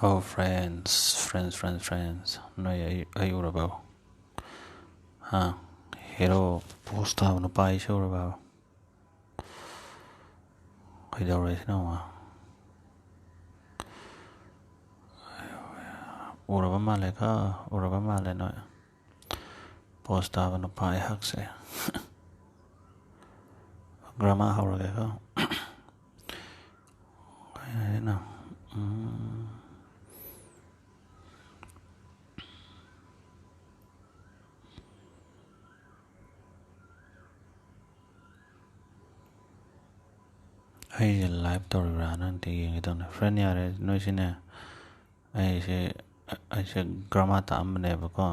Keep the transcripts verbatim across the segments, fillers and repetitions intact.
Oh friends, friends, friends, friends, ꯅꯣꯏ ꯑꯩ ꯑꯩ ꯎꯔꯕꯣ? ꯍꯥ? Hero post ꯇꯥꯕ ꯅꯨꯄꯥ ꯑꯩꯁꯦ ꯎꯔꯕꯣ? ꯀꯩꯗꯧꯔꯦ ꯁꯤꯅ ꯑꯃꯨꯛ? ꯎꯔꯕ ꯃꯥꯜꯂꯦꯀꯣ, ꯎꯔꯕ ꯃꯥꯜꯂꯦ ꯅꯣꯏ꯫ Post ꯇꯥꯕ ꯅꯨꯄꯥ ꯑꯩꯍꯥꯛꯁꯦ꯫ Grammar ꯍꯧꯔꯒꯦꯀꯣ꯫ ꯀꯩ ꯍꯥꯏꯗꯣꯏꯅꯣ? ꯎꯝ꯫ ꯑꯩꯁꯦ live ꯇꯧꯔꯤꯕ꯭ꯔꯥꯅ ꯑꯝꯇ ꯌꯦꯡꯒꯦ ꯇꯧꯅꯤ꯫ Friend, ꯌꯥꯔꯦ ꯅꯣꯏꯁꯤꯅꯦ꯫ ꯑꯩꯁꯦ ꯑꯩꯁꯦ grammar ꯇꯥꯛꯑꯝꯕꯅꯦꯕꯀꯣ꯫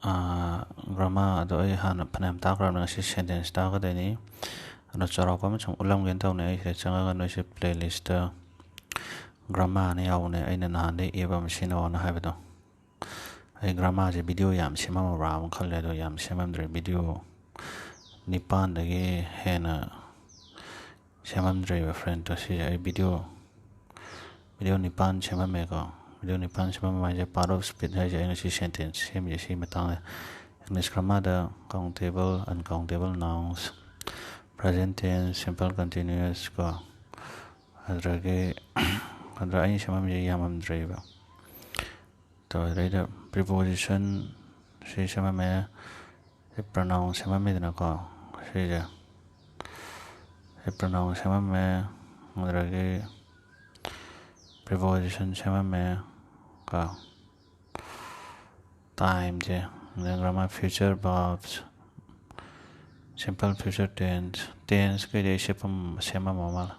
ꯑꯥ, grammar ꯑꯗꯣ ꯑꯩ ꯍꯥꯟꯅ ꯐꯅꯌꯥꯝ ꯇꯥꯛꯈ꯭ꯔꯕꯅꯦ꯫ ꯉꯁꯤ sentence ꯇꯥꯛꯀꯗꯣꯏꯅꯤ꯫ ꯑꯗꯣ ꯆꯥꯎꯔꯥꯛꯄ ꯑꯃ ꯁꯨꯝ ꯎꯠꯂꯝꯒꯦꯅ ꯇꯧꯅꯦ꯫ ꯑꯩꯁꯤꯗ ꯆꯪꯉꯒ ꯅꯣꯏꯁꯦ playlist ꯇ grammar ꯑꯅ ꯌꯥꯎꯕꯅꯦ꯫ ꯑꯩꯅ ꯅꯍꯥꯟꯗꯩ app ꯑꯃ ꯁꯤꯖꯤꯟꯅꯧꯅ ꯍꯥꯏꯕꯗꯣ꯫ ꯑꯩ grammar ꯁꯦ video ꯌꯥꯝ ꯁꯦꯝꯃꯝꯃꯕ꯭ꯔꯥ ꯑꯃ ꯈꯜꯂꯦ, ꯑꯗꯣ ꯌꯥꯝ ꯁꯦꯝꯃꯝꯗ꯭ꯔꯦ꯫ Video ꯅꯤꯄꯥꯟꯗꯒꯤ ꯍꯦꯟꯅ ꯁꯦꯝꯃꯝꯗ꯭ꯔꯦꯕ, friend꯫ ꯑꯗꯣ ꯁꯤꯁꯦ ꯑꯩ video, video ꯅꯤꯄꯥꯟ ꯁꯦꯝꯃꯝꯃꯦꯀꯣ꯫ Video ꯅꯤꯄꯥꯟ ꯁꯦꯝꯃꯝꯕ ꯍꯥꯏꯁꯦ, part of speech ꯍꯥꯏꯁꯦ ꯑꯩꯅ ꯁꯤ sentence ꯁꯦꯝꯃꯤꯁꯦ ꯁꯤ ꯃꯇꯥꯡꯗ꯫ English grammar ꯗ countable, uncountable nouns, present tense, simple continuous ꯀꯣ, ꯑꯗꯨꯗꯒꯤ ꯑꯗꯨꯗ ꯑꯩꯅ ꯁꯦꯝꯃꯝꯃꯤꯁꯦ ꯌꯥꯝꯃꯝꯗ꯭ꯔꯦꯕ꯫ ꯇꯧꯔꯦ꯫ ꯑꯗꯩꯗ preposition ꯁꯤ ꯁꯦꯝꯃꯝꯃꯦ, ꯁꯤ pronoun ꯁꯦꯝꯃꯝꯃꯦꯗꯅꯀꯣ, ꯁꯤꯁꯦ, ꯁꯤ pronoun ꯁꯦꯝꯃꯝꯃꯦ, ꯑꯗꯨꯗꯒꯤ preposition ꯁꯦꯝꯃꯝꯃꯦ ꯀꯣ, time ꯁꯦ, ꯑꯗꯩ grammar, future verbs, simple future tense, tense ꯀꯩꯗꯤ ꯑꯩ ꯁꯦꯝꯃꯝ-, ꯁꯦꯝꯃꯝꯃ ꯃꯥꯜꯂꯦ꯫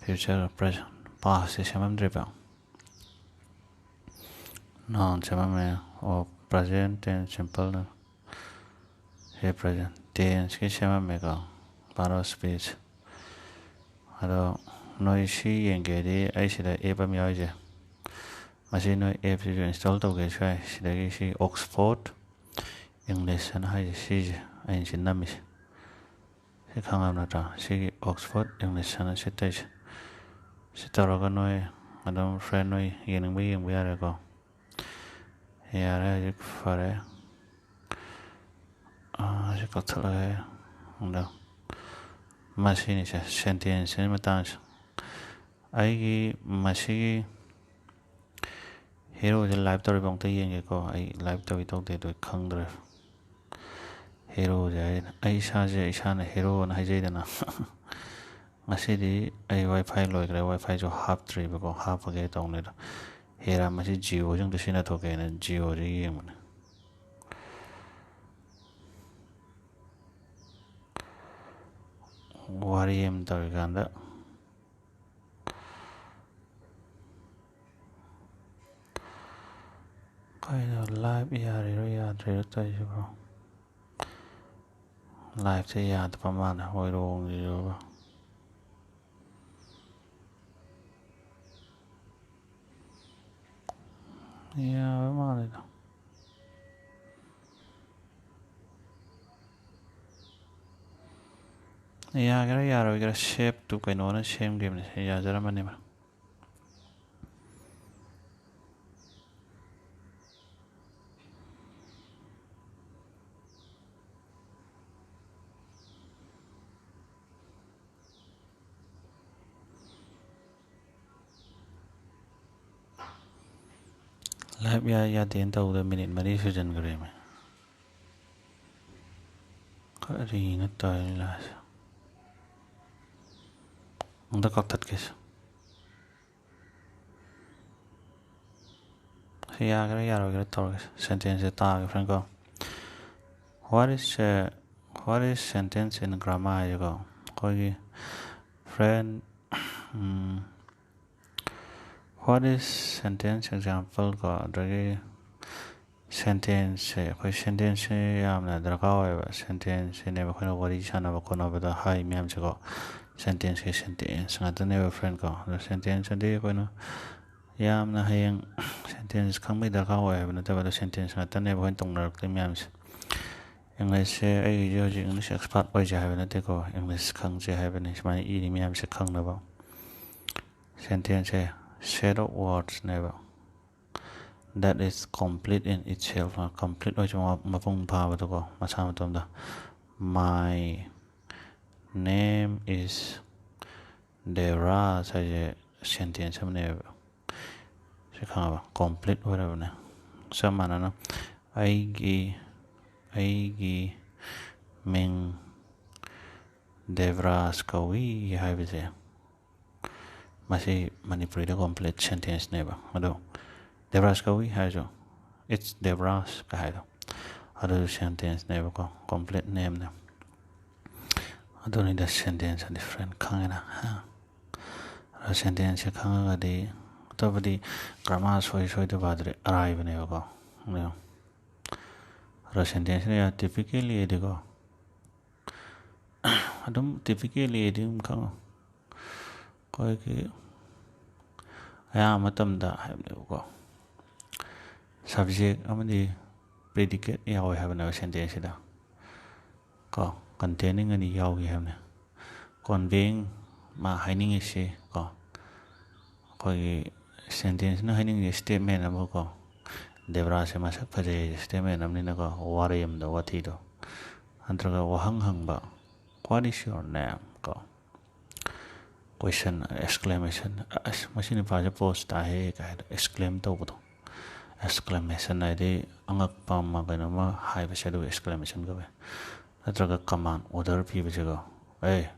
Future, present, past ꯁꯦ ꯁꯦꯝꯃꯝꯗ꯭ꯔꯤꯕ꯫ Noun ꯁꯦꯝꯃꯝꯃꯦ꯫ ꯑꯣ, present tense simple ꯅ꯫ ꯁꯤ present tense ꯀꯤ ꯁꯦꯝꯃꯝꯃꯦꯀꯣ, part of speech꯫ ꯑꯗꯣ ꯅꯣꯏ ꯁꯤ ꯌꯦꯡꯒꯦꯗꯤ ꯑꯩ ꯁꯤꯗ app ꯑꯃ ꯌꯥꯎꯔꯤꯁꯦ, ꯃꯁꯤ ꯅꯣꯏ app ꯁꯤꯁꯨ install ꯇꯧꯒꯦꯁꯨ ꯌꯥꯏ꯫ ꯁꯤꯗꯒꯤ ꯁꯤ Oxford English ꯑꯅ ꯍꯥꯏꯁꯦ, ꯁꯤꯁꯦ ꯑꯩꯅ ꯁꯤ ꯅꯝꯃꯤꯁꯦ꯫ ꯁꯤ ꯈꯪꯉꯕ ꯅꯠꯇ꯭ꯔꯥ? ꯁꯤꯒꯤ Oxford English ꯑꯅ ꯁꯤ ꯇꯧꯔꯤꯁꯦ꯫ ꯁꯤ ꯇꯧꯔꯒ ꯅꯣꯏ ꯑꯗꯨꯝ friend ꯅꯣꯏ ꯌꯦꯡꯅꯤꯡꯕ ꯌꯦꯡꯕ ꯌꯥꯔꯦꯀꯣ꯫ ꯌꯥꯔꯦ, ꯍꯧꯖꯤꯛ ꯐꯔꯦ꯫ ꯑꯥ, ꯁꯤ ꯀꯛꯊꯠꯂꯒꯦ꯫ ꯑꯗꯣ ꯃꯁꯤꯅꯤꯁꯦ, sentence ꯁꯤꯒꯤ ꯃꯇꯥꯡꯁꯦ꯫ ꯑꯩꯒꯤ ꯃꯁꯤꯒꯤ heroꯁꯦ live ꯇꯧꯔꯤꯕ ꯑꯝꯇ ꯌꯦꯡꯒꯦꯀꯣ꯫ ꯑꯩ live ꯇꯧꯏ ꯇꯧꯗꯦ ꯑꯗꯨ ꯑꯩ ꯈꯪꯗ꯭ꯔꯦ꯫ Heroꯁꯦ ꯑꯩꯅ, ꯑꯩ ꯏꯁꯥꯁꯦ ꯏꯁꯥꯅ heroꯅ ꯍꯥꯏꯖꯩꯗꯅ꯫ ꯉꯁꯤꯗꯤ ꯑꯩ WiFi ꯂꯣꯏꯈ꯭ꯔꯦ, WiFiꯁꯨ ꯍꯥꯞꯇ꯭ꯔꯤꯕꯀꯣ, ꯍꯥꯞꯄꯒꯦ ꯇꯧꯅꯤꯗ꯫ ꯍꯦꯔꯥ, ꯃꯁꯤ Jioꯁꯦ ꯑꯝꯇ ꯁꯤꯖꯤꯟꯅꯊꯣꯛꯀꯦꯅ Jioꯁꯦ ꯌꯦꯡꯕꯅꯦ꯫ ꯋꯥꯔꯤ ꯑꯃ ꯇꯧꯔꯤꯀꯥꯟꯗ ꯀꯩꯅꯣ, live ꯌꯥꯔꯤꯔꯣ ꯌꯥꯗ꯭ꯔꯤꯔꯣ ꯇꯧꯔꯤꯁꯤꯕꯣ? Liveꯁꯦ ꯌꯥꯗꯕ ꯃꯥꯜꯂꯦ, ꯍꯣꯏꯔꯣꯡꯁꯤꯁꯨ꯫ ꯌꯥꯕ ꯃꯥꯜꯂꯦꯗ꯫ ꯌꯥꯒꯦꯔꯥ ꯌꯥꯔꯣꯏꯒꯦꯔꯥ, saveꯇꯨ ꯀꯩꯅꯣꯅ ꯁꯦꯝꯈꯤꯕꯅꯦ, ꯌꯥꯖꯔꯝꯃꯅꯦꯕ꯫ Live ꯌꯥꯏ ꯌꯥꯗꯦꯅ ꯇꯧꯕꯗ minute ꯃꯔꯤ ꯁꯨꯖꯟꯈ꯭ꯔꯦꯃꯦ꯫ ꯀꯔꯤꯅꯣ ꯇꯧꯔꯤ ꯂꯥꯁꯦ? ꯑꯝꯇ ꯀꯛꯊꯠꯀꯦꯁꯦ꯫ ꯁꯤ ꯌꯥꯒꯦꯔꯥ ꯌꯥꯔꯣꯏꯒꯦꯔꯥ ꯇꯧꯔꯒꯦ꯫ Sentenceꯁꯦ ꯇꯥꯒꯦ, friend ꯀꯣ꯫ What is, uh, what is sentence in grammar ꯍꯥꯏꯁꯦꯀꯣ? ꯑꯩꯈꯣꯏꯒꯤ friend, um, what is sentence example ꯀꯣ, ꯑꯗꯒꯤ sentenceꯁꯦ, ꯑꯩꯈꯣꯏ sentenceꯁꯦ ꯌꯥꯝꯅ ꯗꯔꯀꯥꯔ ꯑꯣꯏꯌꯦꯕ꯫ Sentenceꯁꯤꯅꯦꯕ ꯑꯩꯈꯣꯏꯅ ꯋꯥꯔꯤ ꯁꯥꯟꯅꯕ ꯈꯣꯠꯅꯕꯗ ꯍꯥꯏ ꯃꯌꯥꯝꯁꯦꯀꯣ, sentenceꯀꯤ sentence ꯉꯥꯛꯇꯅꯦꯕ, friend ꯀꯣ꯫ ꯑꯗꯣ sentenceꯇꯗꯤ ꯑꯩꯈꯣꯏꯅ ꯌꯥꯝꯅ ꯍꯌꯦꯡ sentence ꯈꯪꯕꯒꯤ ꯗꯔꯀꯥꯔ ꯑꯣꯏ ꯍꯥꯏꯕ ꯅꯠꯇꯕ, ꯑꯗꯣ sentence ꯉꯥꯛꯇꯅꯦꯕ ꯑꯩꯈꯣꯏꯅ ꯇꯧꯅꯔꯛꯇꯣꯏ ꯃꯌꯥꯝꯁꯦ꯫ Englishꯁꯦ ꯑꯩꯒꯤꯁꯦ ꯍꯧꯖꯤꯛ English expert ꯑꯣꯏꯁꯦ ꯍꯥꯏꯕ ꯅꯠꯇꯦꯀꯣ, English ꯈꯪꯁꯦ ꯍꯥꯏꯕꯅꯤ꯫ ꯁꯨꯃꯥꯏꯅ ꯏꯔꯤ ꯃꯌꯥꯝꯁꯦ ꯈꯪꯅꯕ꯫ Sentenceꯁꯦ set of wordsꯅꯦꯕ, that is complete in itself, complete ꯑꯣꯏꯁꯨ ꯃꯄꯨꯡ ꯐꯥꯕꯗꯀꯣ, ꯃꯁꯥ ꯃꯇꯣꯝꯗ. My name is Devraj ꯍꯥꯏꯁꯦ sentence ꯑꯃꯅꯦꯕ꯫ ꯁꯤ ꯈꯪꯉꯕ? Complete ꯑꯣꯏꯔꯕꯅꯦ꯫ ꯆꯞ ꯃꯥꯟꯅꯅ ꯑꯩꯒꯤ ꯑꯩꯒꯤ ꯃꯤꯡ ꯗꯦꯕ꯭ꯔꯥꯖ ꯀꯧꯏ ꯍꯥꯏꯕꯁꯦ, ꯃꯁꯤ ꯃꯅꯤꯄꯨꯔꯤꯗ complete sentenceꯅꯦꯕ꯫ ꯑꯗꯣ ꯗꯦꯕ꯭ꯔꯥꯖ ꯀꯧꯏ ꯍꯥꯏꯔꯁꯨ, "It's Devraj" ꯀ ꯍꯥꯏꯗꯣ, ꯑꯗꯨꯁꯨ sentenceꯅꯦꯕꯀꯣ, complete nameꯅꯦ꯫ ꯑꯗꯨꯅꯤꯗ sentence different ꯈꯪꯉꯦꯅ꯫ ꯑꯗꯣ sentenceꯁꯦ ꯈꯪꯉꯒꯗꯤ, ꯑꯇꯣꯞꯄꯗꯤ grammar ꯁꯣꯏ ꯁꯣꯏꯗꯕ ꯑꯗꯨꯗꯤ ꯑꯔꯥꯏꯕꯅꯦꯕꯀꯣ꯫ ꯑꯗꯣ ꯑꯗꯣ sentenceꯅ ꯌꯥꯝ typically ꯍꯥꯏꯗꯤꯀꯣ, ꯑꯗꯨꯝ typically ꯍꯥꯏꯗꯤ ꯑꯗꯨꯝ ꯈꯪꯉꯣ꯫ ꯑꯩꯈꯣꯏꯒꯤ ꯑꯌꯥꯝꯕ ꯃꯇꯝꯗ ꯍꯥꯏꯕꯅꯦꯕꯀꯣ, subject ꯑꯃꯗꯤ predicate ꯌꯥꯎꯋꯦ ꯍꯥꯏꯕꯅꯦꯕ sentenceꯁꯤꯗ ꯀꯣ, containing ꯑꯅꯤ ꯌꯥꯎꯏ ꯍꯥꯏꯕꯅꯦ꯫ Conveying ꯃꯥ ꯍꯥꯏꯅꯤꯡꯉꯤꯁꯤ ꯀꯣ, ꯑꯩꯈꯣꯏꯒꯤ sentenceꯅ ꯍꯥꯏꯅꯤꯡꯉꯤꯁꯤ statement ꯑꯃ ꯀꯣ, ꯗꯦꯕ꯭ꯔꯥꯖꯁꯦ ꯃꯁꯛ ꯐꯖꯩ statement ꯑꯃꯅꯤꯅꯀꯣ, ꯋꯥꯔꯦꯝꯗ ꯋꯥꯊꯤꯗꯣ, ꯅꯠꯇ꯭ꯔꯒ ꯋꯥꯍꯪ ꯍꯪꯕ, "What is your name?" ꯀꯣ, question, exclamation, "ꯑꯁ, ꯃꯁꯤ ꯅꯨꯄꯥꯁꯦ ꯄꯣꯁ ꯇꯥꯏꯍꯦ" ꯀꯥꯏꯅ exclaim ꯇꯧꯕꯗꯣ꯫ Exclamation ꯍꯥꯏꯗꯤ ꯑꯉꯛꯄ ꯑꯃ, ꯀꯩꯅꯣꯝꯃ ꯍꯥꯏꯕꯁꯦ, ꯑꯗꯨꯒ exclamation ꯀꯧꯋꯦ꯫ ꯅꯠꯇ꯭ꯔꯒ command, order ꯄꯤꯕꯁꯦꯀꯣ, "ꯑꯦ,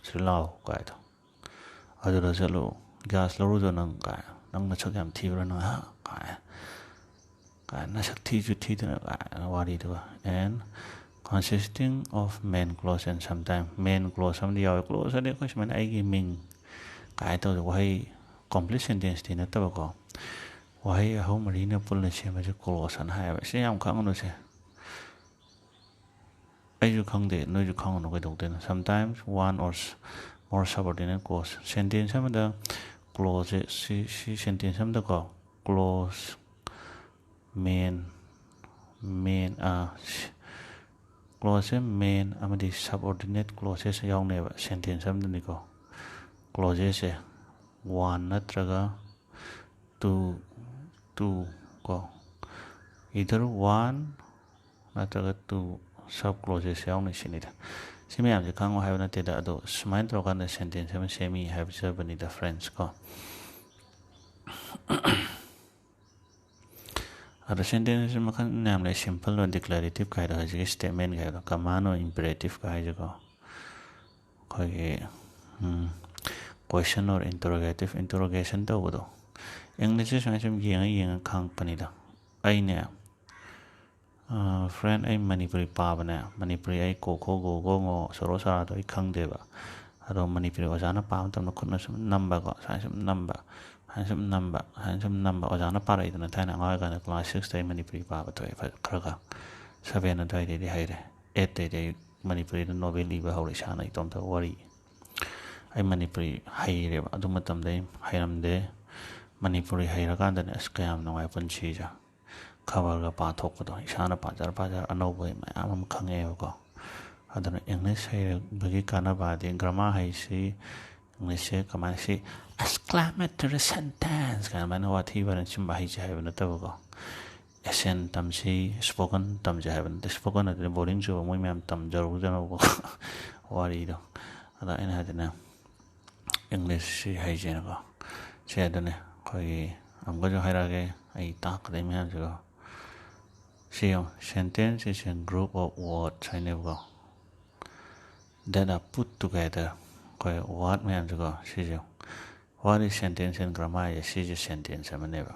ꯁꯤ ꯂꯥꯎ" ꯀꯥꯏꯗꯣ, "ꯑꯗꯨꯗ ꯆꯠꯂꯨ, gas ꯂꯧꯔꯨꯗꯣ ꯅꯪ" ꯀꯥꯏ, "ꯅꯪ ꯅꯁꯛ ꯌꯥꯝ ꯊꯤꯕ꯭ꯔꯥ ꯅꯪ, ꯍꯥ?" ꯀꯥꯏ, ꯀꯥꯏ, "ꯅꯁꯛ ꯊꯤꯁꯨ ꯊꯤꯗꯅ" ꯀꯥꯏꯅ ꯋꯥꯔꯤꯗꯨꯒ꯫ And consisting of main clause and sometime main clause ꯑꯃꯗꯤ ꯌꯥꯎꯋꯦ꯫ Clause ꯍꯥꯏꯗꯤ ꯑꯩꯈꯣꯏ ꯁꯨꯃꯥꯏꯅ "ꯑꯩꯒꯤ ꯃꯤꯡ" ꯀꯥꯏ ꯇꯧꯗꯦ, ꯋꯥꯍꯩ complete sentenceꯇꯤ ꯅꯠꯇꯕꯀꯣ, ꯋꯥꯍꯩ ꯑꯍꯨꯝ ꯃꯔꯤꯅ ꯄꯨꯟꯅ ꯁꯦꯝꯕꯁꯦ clause ꯑꯅ ꯍꯥꯏꯌꯦꯕ꯫ ꯁꯤ ꯌꯥꯝ ꯈꯪꯒꯅꯨꯁꯦ꯫ ꯑꯩꯁꯨ ꯈꯪꯗꯦ, ꯅꯣꯏꯁꯨ ꯈꯪꯒꯅꯨ, ꯀꯩꯗꯧꯗꯣꯏꯅꯣ? Sometimes one or s-, more subordinate clause. Sentence ꯑꯃꯗ clauseꯁꯦ, ꯁꯤ, ꯁꯤ sentence ꯑꯃꯗꯀꯣ, clause, main, main, ꯑꯥ, clauseꯁꯦ main ꯑꯃꯗꯤ subordinate clauses ꯌꯥꯎꯅꯦꯕ sentence ꯑꯃꯗꯅꯤꯀꯣ꯫ Clausesꯁꯦ one ꯅꯠꯇ꯭ꯔꯒ two, two ꯀꯣ, either one ꯅꯠꯇ꯭ꯔꯒ two sub clauses ꯌꯥꯎꯅꯤ ꯁꯤꯅꯤꯗ꯫ ꯁꯤ ꯃꯌꯥꯝꯁꯦ ꯈꯪꯉꯣ ꯍꯥꯏꯕ ꯅꯠꯇꯦꯗ, ꯑꯗꯣ ꯁꯨꯃꯥꯏꯅ ꯇꯧꯔꯀꯥꯟꯗ sentence ꯑꯃ ꯁꯦꯝꯃꯤ ꯍꯥꯏꯕꯁꯤꯕꯅꯤꯗ friends ꯀꯣ꯫ ꯑꯗꯣ sentence ꯃꯈꯜ ꯃꯌꯥꯝ ꯂꯩ, simple ꯑꯣꯏ, declarative ꯀꯥꯏꯗꯣ, ꯍꯧꯖꯤꯛꯀꯤ statement ꯀꯥꯏꯗꯣ, command ꯑꯣꯏ, imperative ꯀꯥꯏꯁꯦꯀꯣ, ꯑꯩꯈꯣꯏꯒꯤ question or interrogative, interrogation ꯇꯧꯕꯗꯣ꯫ English ꯁꯦ ꯁꯨꯃꯥꯏꯅ ꯁꯨꯝ ꯌꯦꯡꯉ ꯌꯦꯡꯉ ꯈꯪꯉꯛꯄꯅꯤꯗ꯫ ꯑꯩꯅꯦ, friend, ꯑꯩ ꯃꯅꯤꯄꯨꯔꯤ ꯄꯥꯕꯅꯦ, ꯃꯅꯤꯄꯨꯔꯤ ꯑꯩ ꯀꯣ ꯈꯣ ꯒꯣ ꯒꯣ ꯉꯣ ꯁꯣꯔꯣ ꯁꯥꯔꯥꯗꯣ ꯑꯩ ꯈꯪꯗꯦꯕ꯫ ꯑꯗꯣ ꯃꯅꯤꯄꯨꯔꯤ ꯑꯣꯖꯥꯅ ꯄꯥꯕ ꯃꯇꯝꯗ ꯈꯨꯠꯅ ꯁꯨꯝ ꯅꯝꯕꯀꯣ, ꯁꯨꯃꯥꯏꯅ ꯁꯨꯝ ꯅꯝꯕ, ꯁꯨꯃꯥꯏꯅ ꯁꯨꯝ ꯅꯝꯕ, ꯁꯨꯃꯥꯏꯅ ꯁꯨꯝ ꯅꯝꯕ꯫ ꯑꯣꯖꯥꯅ ꯄꯥꯔꯛꯏꯗꯅ, ꯊꯥꯏꯅ ꯑꯉꯥꯡ ꯑꯣꯏꯔꯤꯀꯥꯟꯗ class six ꯇ ꯑꯩ ꯃꯅꯤꯄꯨꯔꯤ ꯄꯥꯕ ꯊꯣꯛꯑꯦ ꯈꯔ ꯈꯔ꯫ Seven ꯑꯗꯨꯋꯥꯏꯗꯩꯗꯤ ꯍꯩꯔꯦ꯫ Eight ꯇꯩꯗꯤ ꯑꯩ ꯃꯅꯤꯄꯨꯔꯤꯗ novel ꯏꯕ ꯍꯧꯔꯦ ꯏꯁꯥꯅ ꯏꯇꯣꯝꯇ ꯋꯥꯔꯤ꯫ ꯑꯩ ꯃꯅꯤꯄꯨꯔꯤ ꯍꯩꯔꯦꯕ, ꯑꯗꯨ ꯃꯇꯝꯗ ꯑꯩ ꯍꯩꯔꯝꯗꯦ꯫ ꯃꯅꯤꯄꯨꯔꯤ ꯍꯩꯔꯀꯥꯟꯗꯅꯦ ꯑꯁ ꯀꯌꯥꯝ ꯅꯨꯡꯉꯥꯏ ꯄꯨꯟꯁꯤꯁꯦ꯫ ꯈꯕꯔꯒ ꯄꯥꯊꯣꯛꯄꯗꯣ, ꯏꯁꯥꯅ ꯄꯥꯖꯔ ꯄꯥꯖꯔ ꯑꯅꯧꯕ ꯃꯌꯥꯝ ꯑꯃ ꯈꯪꯉꯛꯑꯦꯕꯀꯣ꯫ ꯑꯗꯨꯅ English ꯍꯩꯕꯒꯤ ꯀꯥꯟꯅꯕ ꯍꯥꯏꯗꯤ grammar ꯍꯩꯁꯤ, English ꯁꯦ ꯀꯃꯥꯏꯅ ꯁꯤ exclamatory sentence ꯀꯥꯏꯅ ꯑꯗꯨꯃꯥꯏꯅ ꯋꯥꯊꯤ ꯋꯥꯔꯦꯝ ꯁꯨꯝꯕ ꯍꯩꯁꯦ ꯍꯥꯏꯕ ꯅꯠꯇꯕꯀꯣ꯫ Accent ꯇꯝꯁꯤ, spoken ꯇꯝꯁꯤ ꯍꯥꯏꯕ ꯅꯠꯇꯦ, spoken ꯑꯗꯨꯗꯤ boring ꯆꯨꯕ, ꯃꯣꯏ ꯃꯌꯥꯝ ꯇꯝꯖꯔꯨꯖꯅꯣꯕꯀꯣ ꯋꯥꯔꯤꯗꯣ꯫ ꯑꯗꯣ ꯑꯩꯅ ꯍꯥꯏꯗꯅ English ꯁꯤ ꯍꯩꯁꯦꯅꯀꯣ꯫ ꯁꯦ ꯑꯗꯨꯅꯦ ꯑꯩꯈꯣꯏꯒꯤ, ꯑꯃꯨꯛꯀꯁꯨ ꯍꯥꯏꯔꯛꯑꯒꯦ ꯑꯩ ꯇꯥꯛꯀꯗꯣꯏ ꯃꯌꯥꯝꯁꯤꯀꯣ꯫ ꯁꯤ ꯌꯦꯡꯉꯣ, sentence is a group of words ꯍꯥꯏꯅꯦꯕꯀꯣ, that are put together꯫ ꯑꯩꯈꯣꯏ word ꯃꯌꯥꯝꯁꯤꯀꯣ, ꯁꯤꯁꯦ what is sentence in grammar ꯍꯥꯏꯁꯦ, ꯁꯤꯁꯦ sentence ꯑꯃꯅꯦꯕ꯫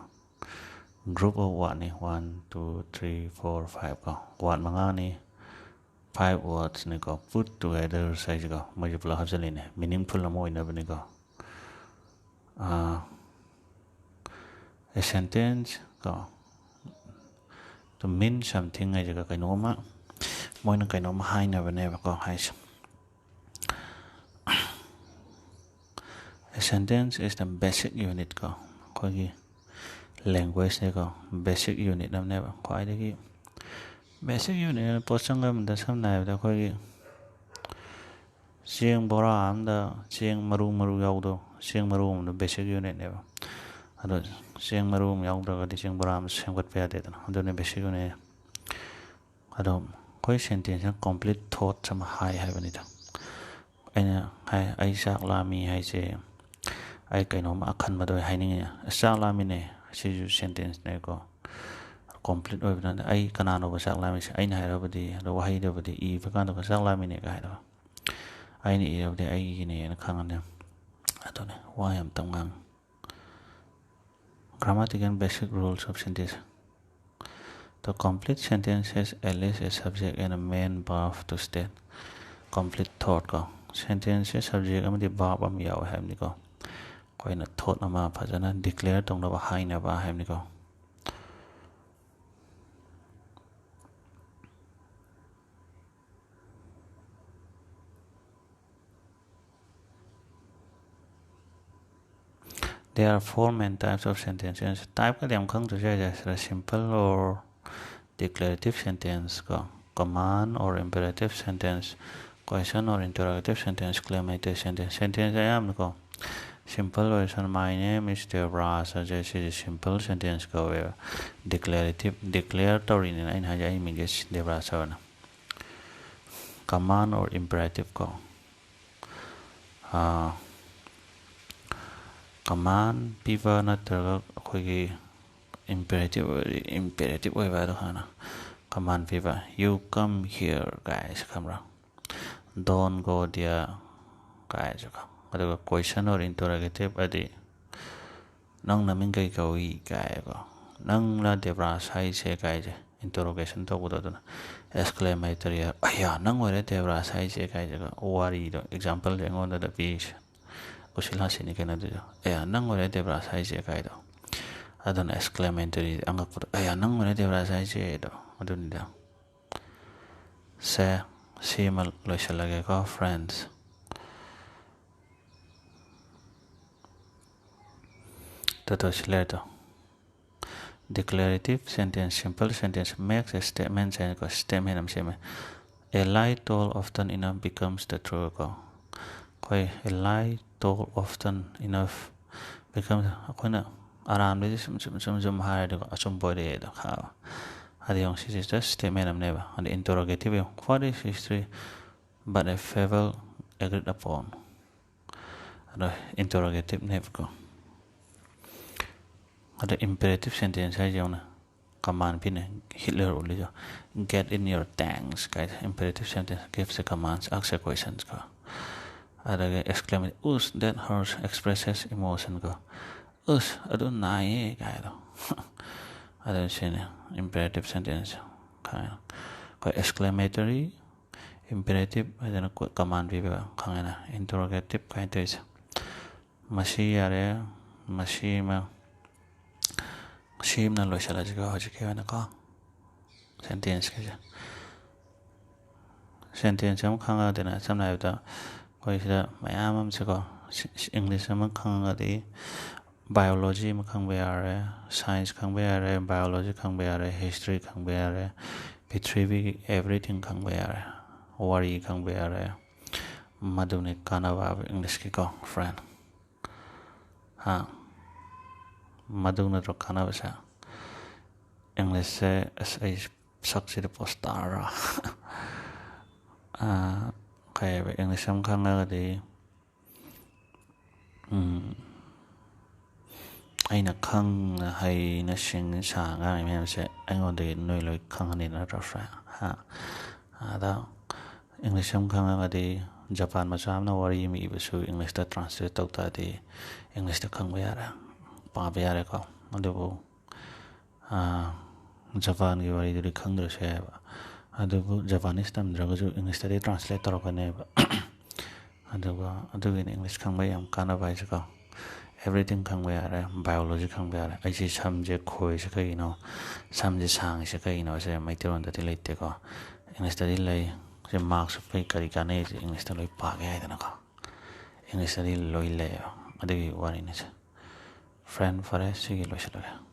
Group of word ꯅꯤ, one, two, three, four, five ꯀꯣ, word ꯃꯉꯥꯅꯤ, five words ꯅꯤꯀꯣ, put together ꯍꯥꯏꯁꯤꯀꯣ, ꯃꯣꯏꯁꯦ ꯄꯨꯂꯞ ꯍꯥꯞꯆꯤꯜꯂꯤꯅꯦ, meaningful ꯑꯃ ꯑꯣꯏꯅꯕꯅꯤꯀꯣ꯫ ꯑꯥ, a sentence ꯀꯣ, to mean something ꯍꯥꯏꯁꯤꯒ ꯀꯩꯅꯣꯝꯃ, ꯃꯣꯏꯅ ꯀꯩꯅꯣꯝꯃ ꯍꯥꯏꯅꯕꯅꯦꯕꯀꯣ ꯍꯥꯏꯁꯦ꯫ A sentence is the basic unit ꯀꯣ, ꯑꯩꯈꯣꯏꯒꯤ language ꯅꯤꯀꯣ, basic unit ꯑꯃꯅꯦꯕ, ꯈ꯭ꯋꯥꯏꯗꯒꯤ basic unit꯫ ꯄꯣꯠ ꯆꯪ ꯑꯃꯗ ꯁꯝꯅ ꯍꯥꯏꯔꯕꯗ ꯑꯩꯈꯣꯏꯒꯤ ꯆꯦꯡ ꯕꯣꯔꯥ ꯑꯃꯗ ꯆꯦꯡ ꯃꯔꯨ ꯃꯔꯨ ꯌꯥꯎꯕꯗꯣ, ꯆꯦꯡ ꯃꯔꯨ ꯑꯃꯗꯣ basic unit ꯅꯦꯕ꯫ ꯑꯗꯣ ꯆꯦꯡ ꯃꯔꯨ ꯑꯃ ꯌꯥꯎꯗ꯭ꯔꯒꯗꯤ ꯆꯦꯡ ꯕꯣꯔꯥ ꯑꯃ ꯁꯦꯝꯒꯠꯄ ꯌꯥꯗꯦꯗꯅ꯫ ꯑꯗꯨꯅꯤ basic unit꯫ ꯑꯗꯣ ꯑꯩꯈꯣꯏ sentence ꯁꯤꯅ complete thoughts ꯑꯃ ꯍꯥꯏ ꯍꯥꯏꯕꯅꯤꯗ꯫ ꯑꯩꯅ ꯍꯥꯏ, "ꯑꯩ ꯆꯥꯛ ꯂꯥꯝꯃꯤ" ꯍꯥꯏꯁꯦ, ꯑꯩ ꯀꯩꯅꯣꯝꯃ ꯑꯈꯟꯕꯗꯣ ꯑꯩ ꯍꯥꯏꯅꯤꯡꯉꯤ꯫ "ꯑꯁ, ꯆꯥꯛ ꯂꯥꯝꯃꯤꯅꯦ", ꯁꯤꯁꯨ sentence ꯅꯦꯀꯣ꯫ Complete ꯑꯣꯏꯕ ꯅꯠꯇꯦ꯫ "ꯑꯩ ꯀꯅꯥꯅꯣꯕ ꯆꯥꯛ ꯂꯥꯝꯃꯤꯁꯦ?" ꯑꯩꯅ ꯍꯥꯏꯔꯕꯗꯤ, ꯑꯗꯣ ꯋꯥꯍꯩꯗꯨꯕꯨꯗꯤ ꯏꯕ ꯀꯥꯟꯗꯀꯣ "ꯆꯥꯛ ꯂꯥꯝꯃꯤꯅꯦ" ꯀꯥꯏ ꯍꯥꯏꯗꯣ꯫ ꯑꯩꯅ ꯏꯔꯕꯗꯤ ꯑꯩꯒꯤꯅꯦꯅ ꯈꯪꯉꯅꯤ꯫ ꯑꯗꯨꯅꯦ, ꯋꯥ ꯌꯥꯝ ꯇꯞ ꯉꯥꯡꯉꯤ꯫ Grammatical basic rules of sentence. The complete sentence has at least a subject and a main verb to state complete thought ꯀꯣ꯫ Sentence ꯁꯦ subject ꯑꯃꯗꯤ verb ꯑꯃ ꯌꯥꯎꯋꯦ ꯍꯥꯏꯕꯅꯤꯀꯣ꯫ ꯑꯩꯈꯣꯏꯅ thought ꯑꯃ ꯐꯖꯅ declare ꯇꯧꯅꯕ, ꯍꯥꯏꯅꯕ ꯍꯥꯏꯕꯅꯤꯀꯣ꯫ There are four main types of sentences. Type ꯀꯗꯤ ꯌꯥꯝ ꯈꯪꯗ꯭ꯔꯁꯨ ꯌꯥꯏꯗ꯫ ꯁꯤꯗ simple or declarative sentence ꯀꯣ, command or imperative sentence, question or interrogative sentence, exclamatory sentence꯫ Sentence ꯑꯌꯥꯝꯕꯀꯣ, simple ꯑꯣꯏꯔꯁꯨ "My name is ꯗꯦꯕ꯭ꯔꯥꯖ" ꯍꯥꯏꯁꯦ, ꯁꯤꯁꯦ simple sentence ꯀꯧꯋꯦꯕ꯫ Declarative, declare ꯇꯧꯔꯤꯅꯤꯅ ꯑꯩꯅ ꯍꯥꯏꯁꯦ "ꯑꯩ ꯃꯤꯡꯁꯦ ꯗꯦꯕ꯭ꯔꯥꯖ" ꯍꯥꯏꯕꯅ꯫ Command or imperative ꯀꯣ꯫ ꯑꯥ, command ꯄꯤꯕ ꯅꯠꯇ꯭ꯔꯒ ꯑꯩꯈꯣꯏꯒꯤ imperative ꯑꯣꯏ-, imperative ꯑꯣꯏꯕ ꯍꯥꯏꯗꯣ ꯍꯥꯟꯅ꯫ Command ꯄꯤꯕ, "You come here" ꯀꯥꯏꯁꯦ ꯈꯪꯕ꯭ꯔꯥ? "Don't go there" ꯀꯥꯏꯁꯦ ꯈꯪ-, ꯑꯗꯨꯒ question or interrogative ꯍꯥꯏꯗꯤ "ꯅꯪ ꯅꯃꯤꯡ ꯀꯩ ꯀꯧꯏ?" ꯀꯥꯏꯀꯣ꯫ "ꯅꯪꯂ ꯗꯦꯕ꯭ꯔꯥꯖ ꯍꯥꯏꯁꯦ?" ꯀꯥꯏꯁꯦ interrogation ꯇꯧꯕꯗꯣ꯫ ꯑꯗꯨꯅ exclamatory, "ꯑꯌꯥ, ꯅꯪ ꯑꯣꯏꯔꯦ ꯗꯦꯕ꯭ꯔꯥꯖ ꯍꯥꯏꯁꯦ" ꯀꯥꯏꯁꯦꯀꯣ꯫ ꯋꯥꯔꯤꯗꯣ, example ꯁꯦ ꯑꯩꯉꯣꯟꯗꯗ ꯄꯤꯔꯤꯁꯦ꯫ ꯎꯁꯤꯜ ꯍꯥꯁꯤꯅꯤ ꯀꯩꯅꯣ ꯑꯗꯨꯁꯨ꯫ "ꯑꯌꯥ, ꯅꯪ ꯑꯣꯏꯔꯦ ꯗꯦꯕ꯭ꯔꯥꯖ ꯍꯥꯏꯁꯦ" ꯀꯥꯏꯗꯣ꯫ ꯑꯗꯨꯅ exclamatory, ꯑꯉꯛꯄꯗꯣ, "ꯑꯌꯥ, ꯅꯪ ꯑꯣꯏꯔꯦ ꯗꯦꯕ꯭ꯔꯥꯖ ꯍꯥꯏꯁꯦ" ꯑꯗꯣ꯫ ꯑꯗꯨꯅꯤꯗ꯫ ꯁꯦ, ꯁꯤꯃ ꯂꯣꯏꯁꯤꯜꯂꯒꯦꯀꯣ, friends꯫ ꯇꯣ, ꯇꯣ, ꯁꯤ ꯂꯩꯔꯦ ꯇꯣ꯫ Declarative sentence, simple sentence, makes a statement ꯍꯥꯏꯅꯀꯣ, statement ꯑꯃ ꯁꯦꯝꯃꯦ꯫ "A lie told often enough becomes the truth" ꯀꯣ꯫ ꯑꯩꯈꯣꯏ "A lie told often enough becomes", ꯑꯩꯈꯣꯏꯅ ꯑꯔꯥꯟꯕꯗꯤ ꯁꯨꯝ ꯁꯨꯝ ꯁꯨꯝ ꯁꯨꯝ ꯍꯥꯏꯔꯗꯤꯀꯣ, ꯑꯆꯨꯝꯕ ꯑꯣꯏꯔꯛꯑꯦꯗꯣ ꯈꯪꯉꯕ? ꯑꯗ ꯌꯦꯡꯉꯣ, ꯁꯤꯁꯦ just statement ꯑꯃꯅꯦꯕ꯫ ꯑꯗ interrogative ꯌꯦꯡꯉꯣ, "What is history but a fable agreed upon?" ꯑꯗꯣ interrogative ꯅꯦꯕꯀꯣ꯫ ꯑꯗ imperative sentence ꯍꯥꯏꯁꯦ ꯌꯦꯡꯉꯨꯅꯦ, command ꯄꯤꯅꯦ, ꯍꯤꯠꯂꯔ ꯎꯠꯂꯤꯗꯣ, "Get in your tanks" ꯀꯥꯏꯗ, imperative sentence, "Give the commands, ask the questions" ꯀꯣ꯫ ꯑꯗꯒꯤ exclamation, "Ooh, that hurts" expresses emotion ꯀꯣ꯫ "ꯎꯁ, ꯑꯗꯨ ꯅꯥꯏꯌꯦ" ꯀꯥꯏꯗꯣ꯫ ꯑꯗꯨ ꯁꯤꯅꯤ imperative sentence ꯈꯪꯉꯦ꯫ ꯑꯩꯈꯣꯏ exclamatory imperative ꯍꯥꯏꯗꯅ command ꯄꯤꯕ ꯈꯪꯉꯦꯅ, interrogative ꯀꯥꯏꯅ ꯇꯧꯔꯤꯁꯦ꯫ ꯃꯁꯤ ꯌꯥꯔꯦ, ꯃꯁꯤꯃ, ꯁꯤꯃꯅ ꯂꯣꯏꯁꯤꯜꯂꯁꯤꯀꯣ ꯍꯧꯖꯤꯛꯀꯤ ꯑꯣꯏꯅꯀꯣ, sentenceꯀꯤꯁꯦ꯫ Sentence ꯑꯃ ꯈꯪꯉꯒꯗꯤꯅꯦ, ꯁꯝꯅ ꯍꯥꯏꯔꯕꯗ ꯑꯩꯈꯣꯏ ꯁꯤꯗ ꯃꯌꯥꯝ ꯑꯃꯁꯦꯀꯣ, ꯁꯤ-, ꯁꯤ-, English ꯑꯃ ꯈꯪꯉꯒꯗꯤ, biology ꯑꯃ ꯈꯪꯕ ꯌꯥꯔꯦ, science ꯈꯪꯕ ꯌꯥꯔꯦ, biology ꯈꯪꯕ ꯌꯥꯔꯦ, history ꯈꯪꯕ ꯌꯥꯔꯦ, ꯄ꯭ꯔꯤꯊꯤꯕꯤꯒꯤ everything ꯈꯪꯕ ꯌꯥꯔꯦ, ꯋꯥꯔꯤ ꯈꯪꯕ ꯌꯥꯔꯦ꯫ ꯃꯗꯨꯅꯤ ꯀꯥꯟꯅꯕ ꯍꯥꯏꯕ Englishꯀꯤꯀꯣ, friend꯫ ꯍꯥ? ꯃꯗꯨ ꯅꯠꯇ꯭ꯔꯣ ꯀꯥꯟꯅꯕꯁꯦ? Englishꯁꯦ, ꯑꯁ, ꯑꯩ ꯁꯛꯁꯤꯗ post ꯇꯥꯔꯥ? ꯑꯥ, ꯀꯩ ꯍꯥꯏꯕ, English ꯑꯃ ꯈꯪꯉꯒꯗꯤ, ꯎꯝ, ꯑꯩꯅ ꯈꯪꯅ ꯍꯩꯅ ꯁꯤꯡꯅ ꯁꯥ ꯉꯥꯡꯉꯤ ꯃꯌꯥꯝꯁꯦ ꯑꯩꯉꯣꯟꯗꯒꯤ ꯅꯣꯏ ꯂꯣꯏ ꯈꯪꯉꯅꯤ ꯅꯠꯇ꯭ꯔꯣ, friend? ꯍꯥ? ꯑꯗ English ꯑꯃ ꯈꯪꯉꯒꯗꯤ ꯖꯄꯥꯟ ꯃꯆꯥ ꯑꯃꯅ ꯋꯥꯔꯤ ꯑꯃ ꯏꯕꯁꯨ Englishꯇ translate ꯇꯧ ꯇꯥꯔꯗꯤ Englishꯇ ꯈꯪꯕ ꯌꯥꯔꯦ, ꯄꯥꯕ ꯌꯥꯔꯦꯀꯣ꯫ ꯑꯗꯨꯕꯨ, ꯑꯥ, ꯖꯄꯥꯟꯒꯤ ꯋꯥꯔꯤꯗꯨꯗꯤ ꯈꯪꯗ꯭ꯔꯁꯨ ꯌꯥꯏꯑꯕ꯫ ꯑꯗꯨꯕꯨ Japanese ꯇꯝꯗ꯭ꯔꯒꯁꯨ Englishꯇꯗꯤ translate ꯇꯧꯔꯛꯀꯅꯦꯕ꯫ ꯑꯗꯨꯒ ꯑꯗꯨꯒꯤꯅꯤ English ꯈꯪꯕ ꯌꯥꯝ ꯀꯥꯟꯅꯕ ꯍꯥꯏꯁꯦꯀꯣ꯫ Everything ꯈꯪꯕ ꯌꯥꯔꯦ, biology ꯈꯪꯕ ꯌꯥꯔꯦ꯫ ꯑꯩꯁꯦ ꯁꯝꯁꯦ ꯈꯣꯏꯁꯦ ꯀꯩꯒꯤꯅꯣ, ꯁꯝꯁꯦ ꯁꯥꯡꯉꯤꯁꯦ ꯀꯩꯒꯤꯅꯣ ꯁꯦ ꯃꯩꯇꯩꯂꯣꯟꯗꯗꯤ ꯂꯩꯇꯦꯀꯣ꯫ Englishꯇꯗꯤ ꯂꯩ꯫ ꯁꯤ marks ꯁꯨ ꯐꯩ, ꯀꯔꯤ ꯀꯥꯟꯅꯩꯁꯦ Englishꯇ ꯂꯣꯏ ꯄꯥꯒꯦ ꯍꯥꯏꯗꯅꯀꯣ꯫ Englishꯇꯗꯤ ꯂꯣꯏ ꯂꯩꯌꯦꯕ꯫ ꯑꯗꯨꯒꯤ ꯋꯥꯔꯤꯅꯤꯁꯦ꯫ Friend, ꯐꯔꯦ, ꯁꯤꯒꯤ ꯂꯣꯏꯁꯤꯜꯂꯒꯦ꯫